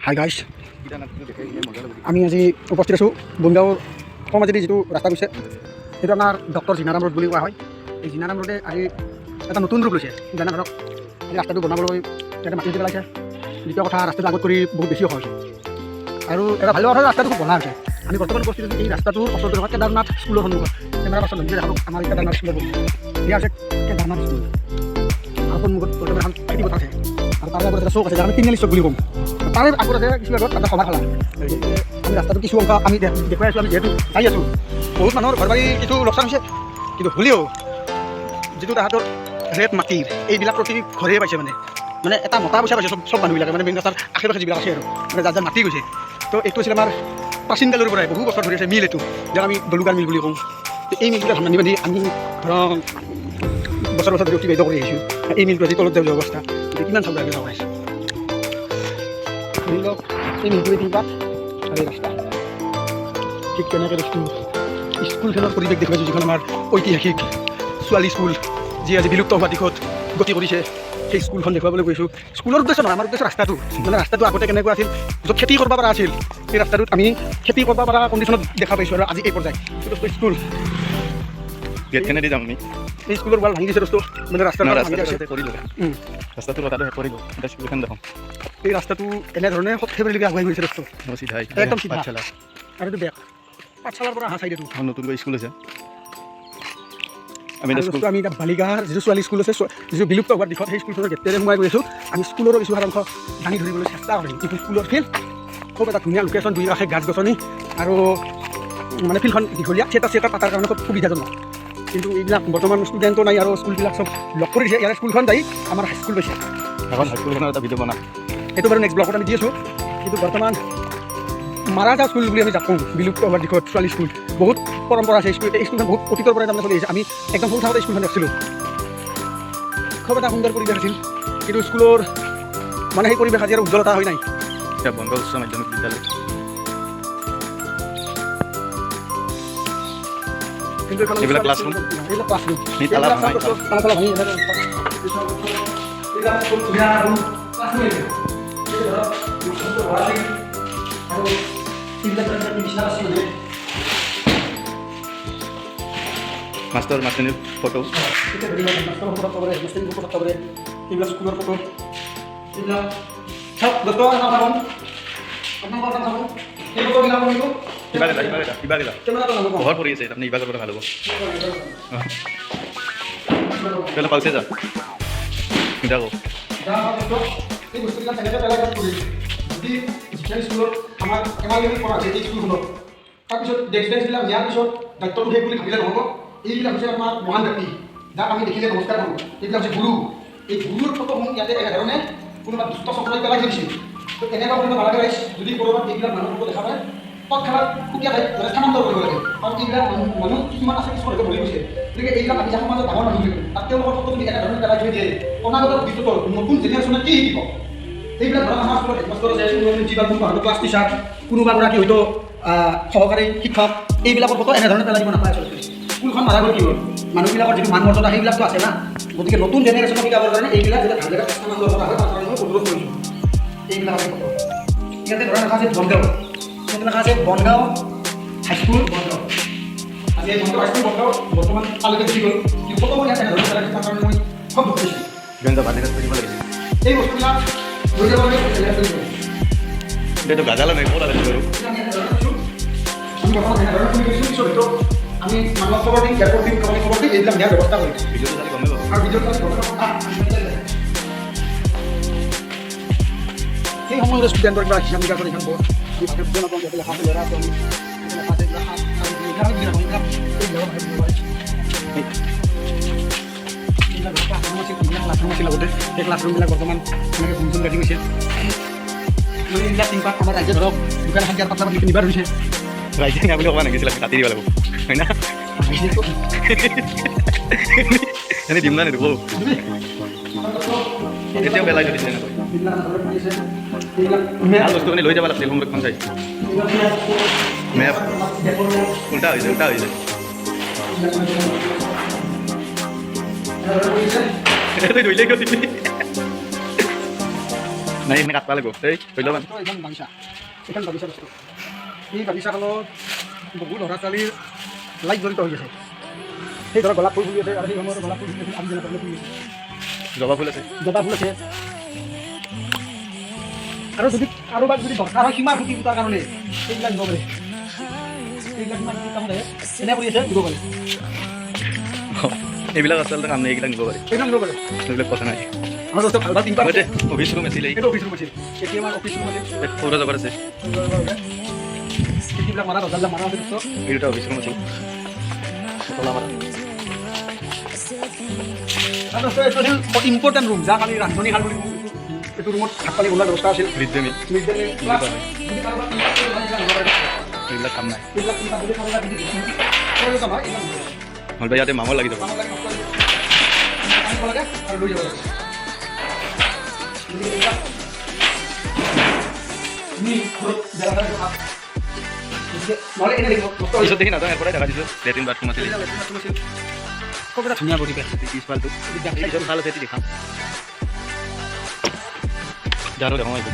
Hi guys, আমি আজি উপস্থিত আছোঁ বনগাঁৱৰ সোঁমাজেদি যিটো ৰাস্তা গৈছে, সেইটো আমাৰ ডক্টৰ জিনাৰাম ৰোড বুলি কোৱা হয়। এই জিনাৰাম ৰোডে আজি এটা নতুন ৰূপ লৈছে। যেনে ধৰক, এই ৰাস্তাটো বনাবলৈ ইয়াতে মাটি দি পেলাইছে। দ্বিতীয় কথা, ৰাস্তাটো আগত কৰি বহুত বেছি ওখ হৈছে। আৰু এটা ভাল কথা, ৰাস্তাটো খুব বনাই হৈছে। আমি বৰ্তমান উপস্থিত আছোঁ এই ৰাস্তাটোৰ ওচৰতে থকা কেদাৰনাথ স্কুলৰ সন্মুখত। কেমেৰা পাৰ্চন ধুনীয়াকৈ দেখাব আমাৰ এই কেদাৰনাথ স্কুলৰ। এয়া হৈছে কেদাৰনাথ স্কুল আৰু সন্মুখত বৰ্তমান এখন খেতি পথাৰ আছে আৰু তাৰে আগত এটা চৌক আছে, যাক আমি তিনিআলি চৌক বুলি ক'ম। তাৰে আগত আছে কিছু আগত এটা সভাশালা। আমি ৰাস্তাটো কিছু অংশ আমি দেখুৱাই আছোঁ। আমি যিহেতু যাই আছোঁ, বহুত মানুহৰ ঘৰ বাৰী কিছু লোকচান হৈছে, কিন্তু হ'লেও যিটো তাহাঁতৰ ৰেট মাটিৰ, এইবিলাক প্ৰতি ঘৰে পাইছে। মানে মানে এটা মোটা পইচা পাইছে চব চব মানুহবিলাকে, মানে মেইন ৰাস্তাৰ আশে পাশে যিবিলাক আছে আৰু মানে যাৰ যাৰ মাটি গৈছে। তো এইটো আছিল আমাৰ প্ৰাচীন কালৰ পৰাই বহু বছৰ ধৰি আছে মিল এইটো, যাক আমি দলুকাৰ মিল বুলি কওঁ। তো এই মিলটোতে ধান বান্ধি বান্ধি আমি ধৰক বছৰ বছৰ ধৰি অতিবাহিত কৰি আহিছোঁ। এই মিলটো আজি তলত যাব অৱস্থা। গতিকে কিমান চাব লাগে, চাব আহিছোঁ। ধৰি লওক, এই মিলটোৰে তিনিপাত আৰু এই ৰাস্তা ঠিক তেনেকৈ। বস্তু স্কুলখনৰ পৰিৱেশ দেখুৱাইছোঁ, যিখন আমাৰ ঐতিহাসিক ছোৱালী স্কুল, যি আজি বিলুপ্ত হোৱা দিশত গতি কৰিছে, সেই স্কুলখন দেখুৱাবলৈ গৈছোঁ। স্কুলৰ উদ্দেশ্য নহয়, আমাৰ উদ্দেশ্য ৰাস্তাটো। মানে ৰাস্তাটো আগতে কেনেকুৱা আছিল, য'ত খেতি কৰিব পৰা আছিল, সেই ৰাস্তাটোত আমি খেতি কৰিব পৰা কণ্ডিশ্যনত দেখা পাইছোঁ আৰু আজি এই পৰ্যায়। এইটো দোস্ত স্কুল। গেটখনেদি যাম আমি। এই স্কুলৰ ৱাল ভাঙি দিছে দোস্ত, মানে ৰাস্তাৰ ন, ভাঙি ৰাস্তাটো দিছে। তাতে কৰিলোঁ। উম। ৰাস্তাটোৰ কথাটো শেষ কৰিলোঁ, এতিয়া স্কুলখন দেখোঁ। এই ৰাস্তাটো এনেধৰণে সৰ্থেবাৰীলৈকে আগুৱাই গৈছে দোস্ত। চিধা। একদম চিধা। পাঠশালা। আৰু এইটো বেক পাঠশালাৰ পৰা অহা চাইড এইটো। এখন নতুনকৈ স্কুল হৈছে। আমি আৰু এতিয়া স্কুল দোস্ত, আমি এতিয়া বালিগাঁৱৰ যিটো ছোৱালী স্কুল আছে, যিটো বিলুপ্ত হোৱাৰ দিশত, সেই স্কুলখনৰ গেটেৰে সোমাই গৈ আছোঁ। আমি স্কুলৰো কিছু সাৰাংশ দাঙি ধৰিবলৈ চেষ্টা কৰিম। এইটো স্কুলৰ ফিল্ড, খুব এটা ধুনীয়া লোকেশ্যন। দুই কাষে গাছ গছনি আৰু মানে ফিল্ডখন দীঘলীয়া, থিয়েটাৰ চিয়েটাৰ পাতাৰ কাৰণে খুব সুবিধাজনক। কিন্তু এইবিলাক বৰ্তমান ষ্টুডেণ্টো নাই আৰু স্কুলবিলাক চব লক কৰি দিছে। ইয়াৰে স্কুলখন যাই আমাৰ হাইস্কুল পাইছে। এখন হাইস্কুলখনৰ এটা ভিডিঅ' বনা। সেইটো বাৰু নেক্সট ব্লগত আমি দি আছোঁ। কিন্তু বৰ্তমান মাৰাজা স্কুল বুলি আমি যাক কওঁ, বিলুপ্ত হোৱাৰ দিশত ছোৱালী স্কুল, বহুত পৰম্পৰা আছে স্কুল। এই স্কুলখন বহুত অতীতৰ পৰাই তাৰমানে চলি আহিছে। আমি একদম সৰু থাকোঁতে স্কুলখন দেখিছিলোঁ। খুব এটা সুন্দৰ পৰিৱেশ আছিল। কিন্তু স্কুলৰ মানে সেই পৰিৱেশ আজি আৰু উজ্জ্বলতা হৈ নাই। এতিয়া বনগাঁও উচ্চ মাধ্যমিক বিদ্যালয়। কিন্তু এইখন এইবিলাক classroom? এইবিলাক ক্লাছৰুম। নি তালা ভাঙাই। তালা তালা ভাঙি এনেকৈ। এইবিলাক খুব ধুনীয়া ৰুম, ক্লাছৰুম এইবিলাক। এই ধৰক, বস্তু ভৰাই আৰু এইবিলাক বিচনা আছিল। মাষ্টৰ মাষ্টনীৰ ফটো। এতিয়া ধৰি লওক, মাষ্টৰৰ ফটো থাকব পাৰে, হেডমাষ্টাৰৰ ফটো থাকব পাৰে, এইবিলাক স্কুলৰ ফটো। এইবিলাক চাওক দোস্ত, এটা কথা কম আপোনালোকৰ, এটা কথা কম, এই ফটোবিলাক কিন্তু কিবা দিলা, কিবা দিলা, কিবা দিলা। কেমেৰাটো নাপাব। পোহৰ পৰি আছে, তাৰমানে ইবাগৰ পৰা ভাল হ'ব। পেলা পাউছে যা, এতিয়া কওঁ। এই বস্তুবিলাক তেনেকৈ পেলাই থৈ কৰি যদি যিখন স্কুলত আমাৰ এম আই কৰা হৈছে, এই স্কুলখনত তাৰপিছত ডেস্ক বেঞ্চবিলাক নিয়াৰ পিছত দায়িত্বটো শেষ বুলি ভাবিলে নহ'ব। এইবিলাক হৈছে আমাৰ মহান ব্যক্তি, যাক আমি দেখিলে নমস্কাৰ কৰোঁ। এইবিলাক হৈছে গুৰু। এই গুৰুৰ ফটোসমূহ ইয়াতে এনেধৰণে কোনোবা দুষ্ট চক্ৰই পেলাই থৈ দিছিল। তো এনেকুৱা কৰিব নালাগে ৰাইজ। যদি ক'ৰবাত এইবিলাক মানুহৰ ফটো দেখা পায়, তৎক্ষণাত সুকীয়া ঠাইত মানে স্থানান্তৰ কৰিব লাগে। কাৰণ এইবিলাক মানুহ কিছুমান আছে, কিছুমান হয়তো মৰি গৈছে। গতিকে এইবিলাক আমি সমাজত ডাঙৰ মানুহ বুলি কওঁ আৰু তেওঁলোকৰ ফটো যদি এনেধৰণে পেলাই থৈ দিয়ে, অনাগত ভৱিষ্যতৰ নতুন জেনেৰেশ্যনে কি শিকিব? এইবিলাক ধৰক আমাৰ স্কুলত হেডমাষ্টাৰ আছে, কোনোবা প্ৰিন্সিপাল, কোনোবা হয়তো ক্লাছ টিচাৰ, কোনোবা গৰাকী হয়তো সহকাৰী শিক্ষক, এইবিলাকৰ ফটো এনেধৰণে পেলাই দিব নাপায় আচলতে। স্কুলখন মাৰা গ'ল কি হ'ল? মানুহবিলাকৰ যিটো মান মৰ্যাদা, সেইবিলাকতো আছে না। গতিকে নতুন জেনেৰেশ্যনক শিকাবৰ কাৰণে এইবিলাক যাতে ভাল জেগাত স্থানান্তৰ কৰা হয়, তাৰ কাৰণে মই অনুৰোধ কৰিছোঁ। এইবিলাক আছে ফটো। ইয়াতে ধৰা লেখা আছে বনগাঁও, ইয়াতে লেখা আছে বনগাঁও হাইস্কুল, বনগাঁও। আজি এই বনগাঁও হাইস্কুল, বনগাঁও বৰ্তমান তালৈকে গুচি গ'ল। কিন্তু ফটো মই ইয়াত এনেধৰণে পেলাই দিছোঁ, তাৰ কাৰণে মই খুব দুখ পাইছোঁ। গঞ্জা বালিঘাট কৰিব লাগিছিল। এই বস্তুবিলাক লৈ যাব লাগে, এনেকৈ থৈ দিব। এইটো গাজালা নাই, ক'ত আছে বাৰু? আমি এনেধৰণে থৈছোঁ। আমি বৰ্তমান এনেধৰণে খুলি থৈছোঁ। পিছত হয়তো আমি মানুহক খবৰ দিম, এয়াৰপৰ্ট দিম, কোম্পানীক খবৰ দিম, এইবিলাক নিয়াৰ ব্যৱস্থা কৰিম। ভিডিঅ'টো চালে গমেই পাব। আৰু ভিডিঅ'টো চালে গমেই পাব। সেই সময়ত ষ্টুডেণ্টৰ কিবা হিচাপ নিকাচৰ এইখন বোৰ্ড। আমি ভালকৈ বুজি নাপাওঁ। ইয়াতে লেখা আছে ল'ৰা ছোৱালী, ইয়াতে লেখা আছে কিবা সাত চাৰি দুই, এইবিলাক আমি বুজি নাপাওঁ। এইবিলাক এইবিলাকৰ ভাষাত বুজিব পাৰে। এইবিলাক ক্লাছৰুম আছিল, এইবিলাক ক্লাছৰুম আছিল আগতে। সেই ক্লাছৰুমবিলাক বৰ্তমান এনেকৈ গুম চুম লাগি গৈছে। মানে এইবিলাক টিংপাত আমাৰ ৰাইজে ধৰক দোকান এখন দিয়াৰ পাতলা পাতলি কিনিব ধৰিছে। ৰাইজে নিয়া বুলি ক'ব নাগিছিল, আমি কাটি দিব লাগিব, হয় না? এনেই দিম না নিদিব? এতিয়াও পেলাই থৈ দিছে এনেকৈ। ভাল বস্তুখিনি লৈ যাব লাগিছিল সংৰক্ষণ চাই। মেপ উল্টা হৈছে, উল্টা হৈছে। তই ধৰিলে কিয় দিলি? নাই, এইখিনি কাটবা লাগিব। এই ধৰি লওক। এইখন বাগিচা, এইখন বাগিচা বস্তু। এই বাগিচাখনত বহু ল'ৰা ছোৱালীৰ লাইফ জড়িত হৈ আছে। সেই ধৰক গোলাপ ফুল ফুলি আছে আৰু সেই সময়ত গোলাপ ফুল ফুলি আছিল, আমি যেনেকৈ ফুলি আছে। জবা ফুল আছে। জবা ফুল আছে। আৰু যদি কাৰোবাক যদি দৰকাৰ হয় সীমাৰ খুঁটি পোতাৰ কাৰণে, সেইবিলাক দিব পাৰে। সেইবিলাক সীমাৰ খুঁটি কামত আহে। এনে কৰি আছে, দিব পাৰে। এইবিলাক আচলতে কাম নাই, এইবিলাক নিব পাৰি। সেইবিলাক দিব পাৰে। এইবিলাক কথা নাই। আমাৰ দোস্ত ভাল ভাল তিনিটা। আগতে অফিচ ৰুম আছিল এই। এইটো অফিচ ৰুম আছিল। এতিয়া আমাৰ অফিচ ৰুম আছিল। সৌৰ জগত আছে। খিৰিকীবিলাক মাৰা, দৰ্জাবিলাক মাৰা আছে দোস্ত। এই দুটা অফিচ ৰুম আছিল, তলা মাৰা। আৰু দোস্ত, এইটো আছিল ইম্পৰ্টেণ্ট ৰুম, যাক আমি ৰান্ধনীশাল বুলি কওঁ। এইটো ৰুমত ভাত পানী বনোৱাৰ ব্যৱস্থা আছিল। Mid day meal. Mid day meal plus যদি কাৰোবাৰ এইবিলাক নিব পাৰে। এইবিলাক কাম নাই। এইবিলাক যদি কাৰোবাৰ যদি প্ৰয়োজন হয়, এইবিলাক নিব পাৰে। নহ'লে ইয়াতে মামৰ লাগি যাব। মামৰ লাগি নষ্ট হৈ যাব। আনিব লাগে আৰু লৈ যাব লাগে। গতিকে এইবিলাক নি ঘৰত জ্বালা জ্বালা ভাত। গতিকে নহ'লে এনে থাকিব, নষ্ট হৈ যাব। পিছত দেখি নাযাওঁ, ইয়াৰ পৰাই দেখা দিছোঁ। লেট্ৰিন বাথৰুম আছিল। এইবিলাক লেট্ৰিন বাথৰুম আছিল। খুব এটা ধুনীয়া পৰিৱেশ। পিছফালটো, এই পিছত ভাল আছে, এইটো দেখাম। জানো দেখাওঁ, এইটো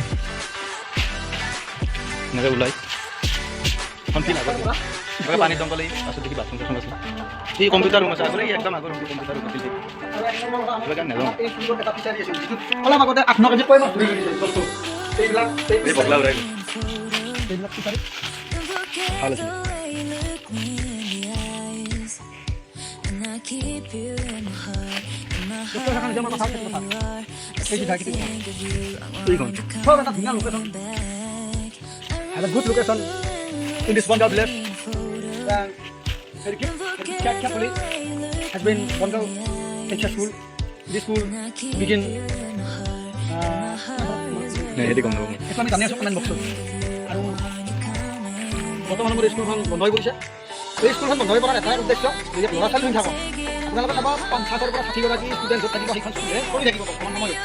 এনেকৈ ওলাই এখন ফিল আগত কিবা পানীৰ দমকল। এই পাছত দেখি বাথৰুম চাথৰুম আছে। এই কম্পিউটাৰ ৰুম আছে আগতে। এই একদম আগৰ ৰুমটো কম্পিউটাৰ ৰুম আছিল। আৰু এক নম্বৰ কথা, আমাৰ এইবিলাক নাযাওঁ। এই স্কুলত এটা ফিচাৰী আছিল, যিটোত অলপ আগতে 8-9 কেজি কৈ মাছ ধৰি গৈছে দোস্ত। এইবিলাক এই বগলা উৰাই। এইবিলাক ফিচাৰী ভাল আছিল। দোস্ত, এখন হৈছে আমাৰ পথাৰ, খেতি পথাৰ। এই যে খেতি পথাৰ। এইখন। খুব এটা ধুনীয়া location. Have a good location in this Bongaon village. And very carefully has been Bongaon HS School. This school begin নাই, সেইটো গম নাপাওঁ মই। সেইটো আমি জানি আছোঁ কমেণ্ট বক্সত। আৰু বৰ্তমান সময়ত স্কুলখন বন্ধ হৈ পৰিছে। এই স্কুলখন বন্ধ হৈ পৰাৰ এটাই উদ্দেশ্য যে ইয়াত ল'ৰা ছোৱালী থাকক। আপোনালোকে চাব, 50ৰ পৰা 60গৰাকী ষ্টুডেণ্ট য'ত থাকিব, সেইখন স্কুলে কৰি থাকিব বৰ্তমান সময়ত।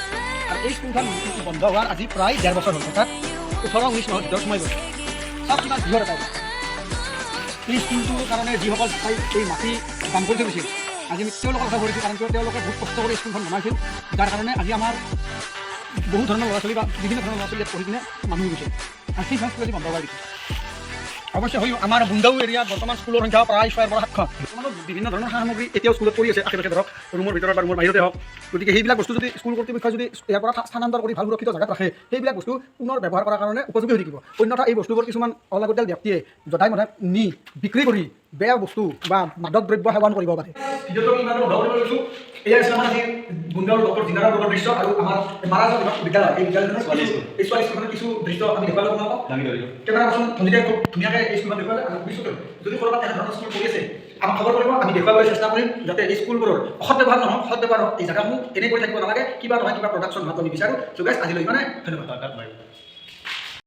আৰু এই স্কুলখন বন্ধ হোৱাৰ আজি প্ৰায় 1.5 বছৰ হ'ল, অৰ্থাৎ 18-19 মাহৰ ভিতৰত সোমাই গ'ল। চাওক কিমান বৃহৎ এটা। এই স্কুলটোৰ কাৰণে যিসকল ঠাই এই মাটি দান কৰি থৈ গৈছিল, আজি আমি তেওঁলোকৰ কথা কৰিছোঁ। কাৰণ কিয়, তেওঁলোকে বহুত কষ্ট কৰি স্কুলখন বনাইছিল, যাৰ কাৰণে আজি আমাৰ বহু ধৰণৰ ল'ৰা ছোৱালী বা বিভিন্ন ধৰণৰ ল'ৰা ছোৱালী ইয়াত পঢ়ি কিনে মানুহ হৈ গৈছে। আৰু সেইখন স্কুল আজি বন্ধ কৰাই দিছে। অৱশ্যে হয়, আমাৰ বুন্দাও এৰিয়াত বৰ্তমান স্কুলৰ সংখ্যা প্ৰায় 6ৰ পৰা 7খন। বৰ্তমানো বিভিন্ন ধৰণৰ সা সামগ্ৰী এতিয়াও স্কুলত পৰি আছে আশে পাশে, ধৰক ৰুমৰ ভিতৰত বা ৰুমৰ বাহিৰতে হওক। গতিকে সেইবিলাক বস্তু যদি স্কুল কৰ্তৃপক্ষই যদি ইয়াৰ পৰা স্থানান্তৰ কৰি ভাল সুৰক্ষিত জেগাত ৰাখে, সেইবিলাক বস্তু পুনৰ ব্যৱহাৰ কৰাৰ কাৰণে উপযোগী হৈ থাকিব। অন্যথা এই বস্তুবোৰ কিছুমান অলাগতিয়াল ব্যক্তিয়ে যধাই মধাই নি বিক্ৰী কৰি বেয়া বস্তু বা মাদক দ্ৰব্য সেৱন কৰিব পাৰে। ভিডিঅ'টো আমি ইমানতে বন্ধ কৰিব লৈছোঁ। এয়া আছিল আমাৰ আজি বুন্দাৰ ডক্টৰ জিনাৰাম ৰোডৰ দৃশ্য আৰু আমাৰ মাৰাজৰ বিদ্যালয়, এই বিদ্যালয়খনৰ ছোৱালী স্কুল। এই ছোৱালী স্কুলখনৰ কিছু দৃশ্য আমি দেখুৱালোঁ আপোনালোকক। দাঙি ধৰিলোঁ। কেমেৰা পাৰ্চন ধুনীয়াকৈ, খুব ধুনীয়াকৈ এই স্কুলখন দেখুৱালে। আৰু ভৱিষ্যতেও যদি ক'ৰবাত এনেধৰণৰ স্কুল পৰি আছে, আমাক খবৰ কৰিব। আমি দেখুৱাবলৈ চেষ্টা কৰিম, যাতে এই স্কুলবোৰৰ অসৎ ব্যৱহাৰ নহওক, সৎ ব্যৱহাৰ হওক। এই জেগাসমূহ এনেকৈ থাকিব নালাগে। কিবা নহয় কিবা প্ৰডাকশ্যন হোৱাটো আমি বিচাৰোঁ। চ' গাইজ, আজিলৈ ইমানে। ধন্যবাদ। টাটা, বাই।